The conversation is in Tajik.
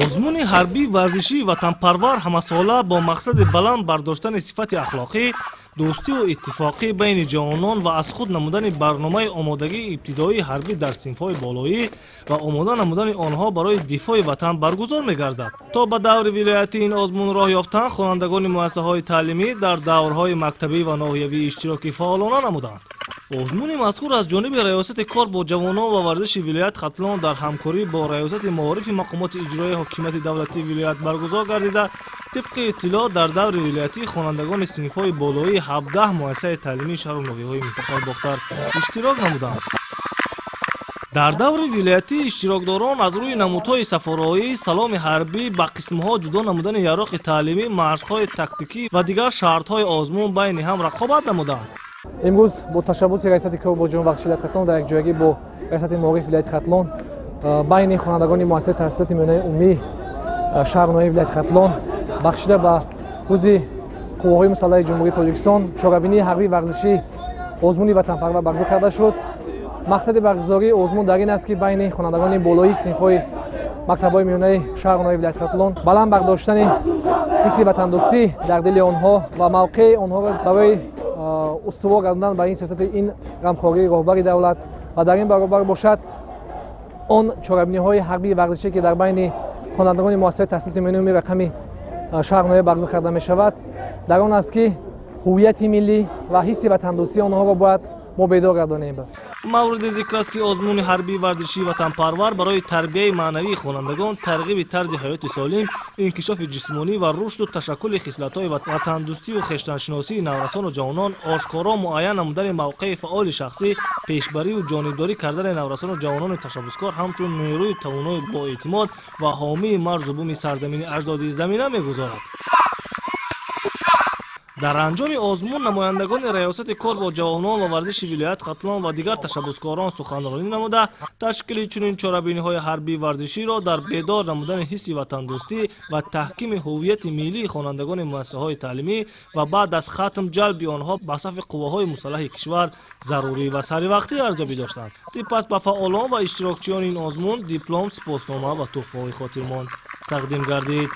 Озмуни ҳарбии варзишии «Ватанпарвар» ҳамасола бо мақсади баланд бардоштани сифати ахлоқӣ, дӯстиву иттифоқӣ байни ҷавонон ва аз худ намудани барномаи омодагии ибтидоии ҳарбӣ дар синфҳои болоӣ ва омода намудани онҳо барои дифои ватан баргузор мегардад. То ба даври вилоятии ин озмун роҳ ёфтан, хонандагони муассисаҳои таълимӣ дар даврҳои мактабӣ ва ноҳиявӣ иштироки фаъолона намуданд. Озмуни мазкур аз ҷониби Раёсати кор бо ҷавонон ва варзиши вилоят Хатлон дар ҳамкорӣ бо Раёсати маорифи мақомоти иҷроияи ҳокимияти давлатии вилоят баргузор гардида, тибқи иттилоъ, дар даври вилоятӣ хонандагони синфҳои болоии 17 муассисаи таълимии шаҳру ноҳияҳои минтақаи Бохтар иштирок намуданд. Дар даври вилоятӣ иштирокдорон аз рӯи намудҳои сафороӣ, саломи ҳарбӣ, ба қисмҳо ҷудо намудани яроқи таълимӣ, машқҳои тактикӣ ва дигар шартҳои озмун байни ҳам рақобат намуданд. Имрӯз бо ташаббуси Раёсати кор бо ҷавонон, варзиши вилояти Хатлон дар якҷоягӣ бо Раёсати маориф вилояти Хатлон байни хонандагони муассисаи таҳсилоти миёнаи умумии шаҳру ноҳияи вилояти Хатлон, бахшида ба Рӯзи Қувваҳои Мусаллаҳи Ҷумҳурии Тоҷикистон, чорабинии ҳарбии варзишӣ озмуни «Ватанпарвар» баргузор карда шуд. Мақсади баргузории озмун дар ин аст, ки байни хонандагони болоии синфҳои мактабҳои миёнаи шаҳру ноҳияи вилояти Хатлон баланд бардоштани ҳисси ватандӯстӣ дар дили онҳо ва мавқеи онҳоро барои устувор гардондан ба ин сиёсати, ин ғамхории роҳбари давлат ва дар ин баробар бошад, он чорабиниҳои ҳарбии варзишӣ, ки дар байни хонандагони муассисаи таҳсилоти миёнаи рақами шаҳру ноҳия баргузор карда мешавад, дар он аст, ки ҳуввияти миллӣ ва ҳисси ватандӯстии онҳоро бояд мо бедор гардонем. Мавриди зикр аст, ки озмуни ҳарбии варзишии «Ватанпарвар» барои тарбияи маънавии хонандагон, тарғиби тарзи ҳаёти солим, инкишофи ҷисмонӣ ва рушду ташаккули хислатҳои ватандӯстию хештаншиносии наврасону ҷавонон, ошкоро муайян намудани мавқеи фаъоли шахсӣ, пешбариву ҷонибдорӣ кардани наврасону ҷавонони ташаббускор ҳамчун нерӯи тавонои боэътимод ва ҳомии марзу буми сарзамини аҷдодӣ замина мегузорад. Дар анҷоми озмун намояндагони Раёсати кор бо ҷавонон ва варзиши вилоят Хатлон ва дигар ташаббускорон суханронӣ намуда, ташкили чунин чорабиниҳои ҳарбии варзиширо дар бедор намудани ҳисси ватандӯстӣ ва таҳкими ҳуввияти миллии хонандагони муассисаҳои таълимӣ ва баъд аз хатм ҷалби онҳо ба сафи қувваҳои мусаллаҳи кишвар зарурӣ ва саривақтӣ арзёбӣ доштанд. Сипас ба фаъолон ва иштирокчиёни ин озмун диплом, сипоснома ва туҳфаҳои хотирмон тақдим гардид.